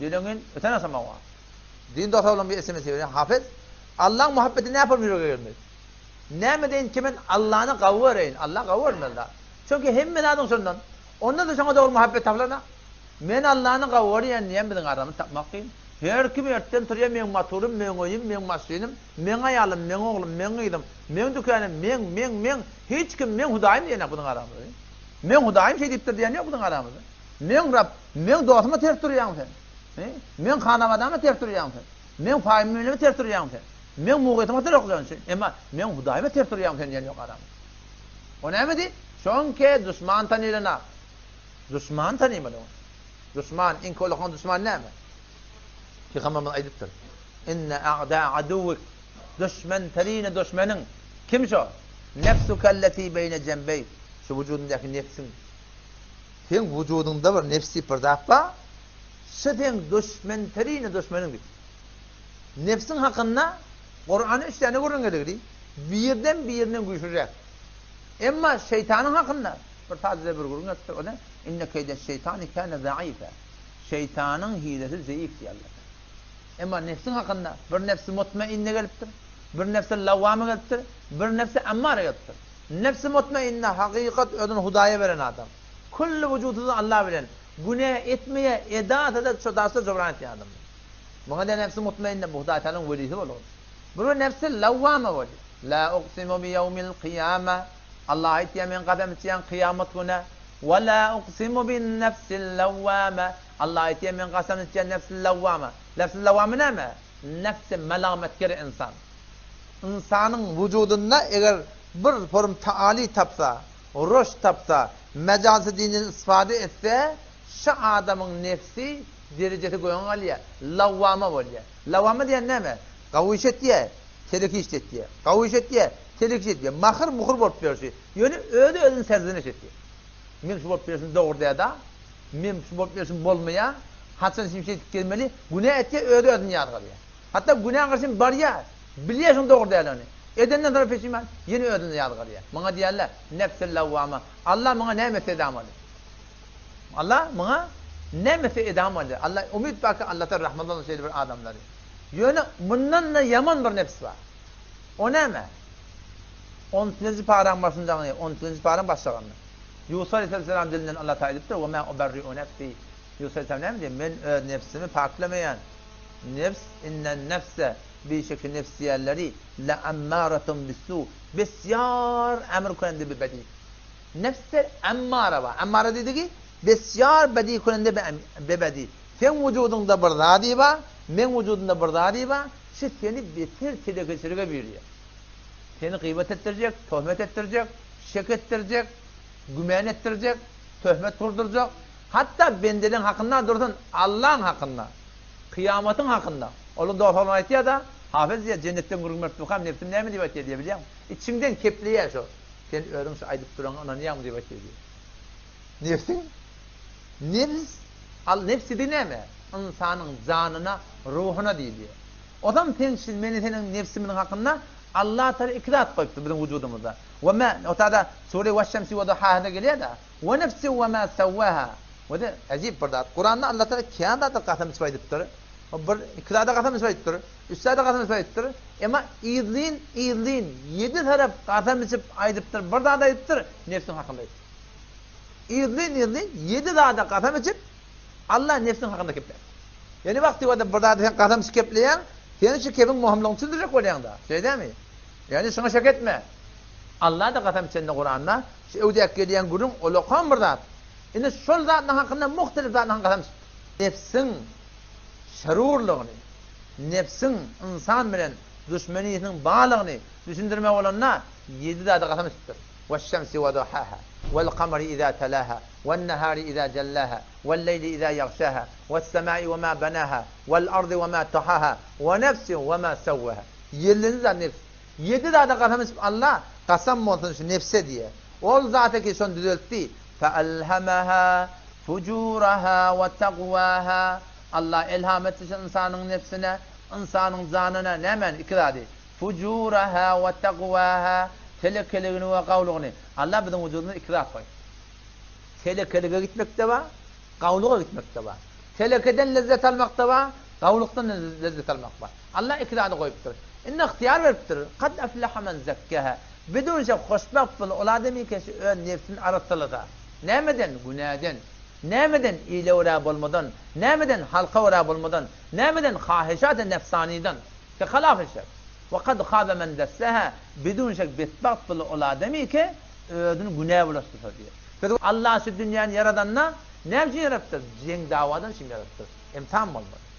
Diýlen öten agşam maňa. Din dost oglan bir sms iberýär. Hafez, Allaň muhabbeti näpol ýürege gelmez. Näme edeýin ki men Allany gawy göreýin. Allah gawy görmeli da. Çünki hemme zadyň şondan. Onda-da şoňa dogry muhabbet tapylana. Men Allany gawy görýän diýen biziň aramyz tapmak kyn. Her kim ertden turýar meň motorym, meň öýüm, meň maşynym, meň aýalym, meň oglum, meň gyzym, meň dükänim, meň, meň, meň. Hiç kim meň Hudaýym diýenak biziň aramyzda. Meň Hudaýym şeý diýipdir diýen ýok biziň aramyzda. Meň Rab, meň dostuma ters durýaň sen. Meň hanabadama ters durýaň sen. Meň paýym-mülüme ters durýaň sen. Meň mugytyma ters durýaň sen. Emma meň Hudaýyma ters durýaň sen diýen ýok aramyzda. O näme diýip? Şoňke duşman tanylana. Duşman tanymaly ony. Duşman, iň kolakan duşman näme? Pygamberimiz aýdypdyr. Inne a'da aduwwik. Duşmen terine duşmeniň. Kim şo? Nefsukelleti beýne jembeýk. Şu wujudyňdaky nefsiň. Seň wujudyňda bir nefs diýip bir zat bar. Şu seň duşmen terine duşmeniň diýip. Nefsiň hakynda Kuranda üç däne gürrüň gelgili. Birden birinden güýçlüräk. Emma şeýtanyň hakynda bir sadaja bir gürrüň gelipdir. O-da, Inne keýdeş-şeýtani kâne za'îfe. Şeýtanyň hilesi zeýif diýýär Allah Tagala. Emma nefsiň hakynda bir nefsi mutmainne gelipdir, bir nefsi lawwama gelipdir, bir nefsi ammara gelipdir. Nefsi mutmainne hakykat özüni Hudaýa beren adam. Külli wujudyny Allah bilen günä etmeýär, edasa-da şo daşda jobran etýän adamdyr. Muňa diýýär nefsi mutmainne bu Hudaý Tagalaň welisi bolgun. Bir nefsi lawwama bolýar. La uksimu bi ýewmil kyýama. Allah aýtýar, men kasam içýän kyýamat güne. Wa la uksimu bin nefsil lawwama. Allah aýtýar, men kasam içýän nefsil lawwama. Nefsil lawwama näme? Nefsi melametger ynsan. Ynsanyň wujudynda eger bir forum taali tapsa, roşt tapsa, mejalisy dinden istifade etse, şu adamyň nefsi derejesi göge galýar, lawwama bolýar. Lawwama diýen näme? Gawy iş etýär, telek iş etýär. Gawy iş etýär, telek iş etýär. Mahyr-muhyr bolup ýörşi. Ýöne özi özüni serzeniş etýär. Men şu bolup ýörşüm dogry däl-da. Men şu bolup ýörşüm bolmaýar. Haçan şim şeýdip gelmeli? Günä etýär, özi özüni ýazgarýar. Hatda günä garşy barýar. Bilýär şuň dogry däldigini. Edenden soňra peşiman, ýene özüni ýazgarýar. Muňa diýýärler, nefsil lawwama. Allah muňa näme etse edamaly. Allah muňa näme etse edamaly. Allah umyt bar ki, Allahdan rahmet alsyn şeýle bir adamlary. Ýöne mundan-da ýaman bir nebs bar. O näme? On ikinji paraň başyndagyny, on ikinji paraň başlagynda. Ýusup aleyhisselam dilinden Allah Taala aýdypdyr, Wa ma uberri'u nefsi. Ýusup aleyhisselam näme diýýär? Men öz nebsimi paklamaýan. Nebs, innen nefse, bişek şu nebs diýenleri, le ammaratun bissu, besýar emr kunende bi bedi. Nefse emmara bar. Emmara diýdigi, besýar bedi kunende bi bedi. Seň wujudyňda bir zady bar, meň wujudymda bir zady bar, şu seni beter telekeçilige buýurýar. Seni gybat etdirjek, töhmet etdirjek, şek etdirjek, gümän etdirjek, töhmet gurdurjak, hatda bendeleň hakynda dursun, Allaň hakynda, kyýamatyň hakynda. Ol dos-oglan aýtýar-da, Hafez diýýär, jennetden gürrüň berip durkam, nebsim näme diýip aýtýar diýýär, bilýäňmi? Içiňden kepleýär şo. Sen özüň şu aýdyp duranyňa ynanýaňmy diýip aýtýar diýýär. Nebsiň, nebs, al nebs diýdigi näme? Ynsanyň janyna, ruhuna diýilýär. Ozam sen şi meni seniň nebsimiziň hakynda Allah Taala iki zat goýupdyr biziň wujudymyzda. We ma, o tada sure Weş-şemsi we duhahada gelýär-de, We nefsi we ma sawwaha. We-de äjip bir zat. Kuranda Allah Taala kän zada kasam içip aýdypdyr. Bir, iki zada kasam içip aýdypdyr. Üç zada kasam içip aýdypdyr. Emma yzlyn, yzlyn ýedi tarap kasam içip aýdypdyr, bir zat aýdypdyr, nebsiň hakynda aýdypdyr. Yzlyn, yzlyn ýedi zada kasam içip, Allah nebsiň hakynda kepläpdir. Ýöne wagty wagty bir zady sen kasam içip kepleýäň, sen şu kepiň möhümligini düşündirjek bolýaň-da. Şeýle dälmi? Ýagny şuňa şek etme. Allah-da kasam içende Kuranda, şu öwdäki gelýän gürrüň ulakan bir zat. Indi şol zatlaryň hakynda muhtelif zatlaryň kasam içipdir. Nebsiň şerurlygyny, nebsiň ynsan bilen duşmenisiniň barlygyny düşündirmek bolanda ýedi zada kasam içipdir. Weş-şemsi we duhaha, wel-kamary iza telaha, wen-nahari iza jellaha, wel-leýli iza ýagşaha, wes-semai we ma banaha, wel-ardy we ma tahaha, we nefsin we ma sawwaha. Ýedinji zat nebs. Ýedi zada kasam içip Allah, Kasam bolsun şu nebse diýýär. Ol zat ki şony düzeltdi. Fe-elhemaha fujuraha we tagwaha. Allah elham etdi şu ynsanyň nebsine, ynsanyň janyna nämäni? Iki zady. Fujuraha we tagwaha, telekeligini we gawlugyny. Allah biziň wujudymyzda iki zat goýupdyr. Telekelige gitmek-de bar, gawluga gitmek-de bar. Telekeden lezzet almak-da bar, gawulykdan lezzet almak bar. Allah iki zady goýupdyr. Indi ygtyýar beripdir. Kad aflaha men zekkaha. Bidun şek hoşbagt bolar ol adamy ki öz nebsini arassalasa. Nämeden? Günäden. Nämeden? Ile görä bolmadan. Nämeden? Halka görä bolmadan. Nämeden? Haheşat-y nefsanydan. Ki halaf eşek. We kad habe men dessaha. Bidun şek betbagt bolar ol adamy ki özüni günä bulaşdyrsa diýýär. Biz Allah şu dünýäni ýaradanda näme üçin ýaradypdyr? Jeň-dawadan üçin ýaradypdyr. Imtihan bolmaly.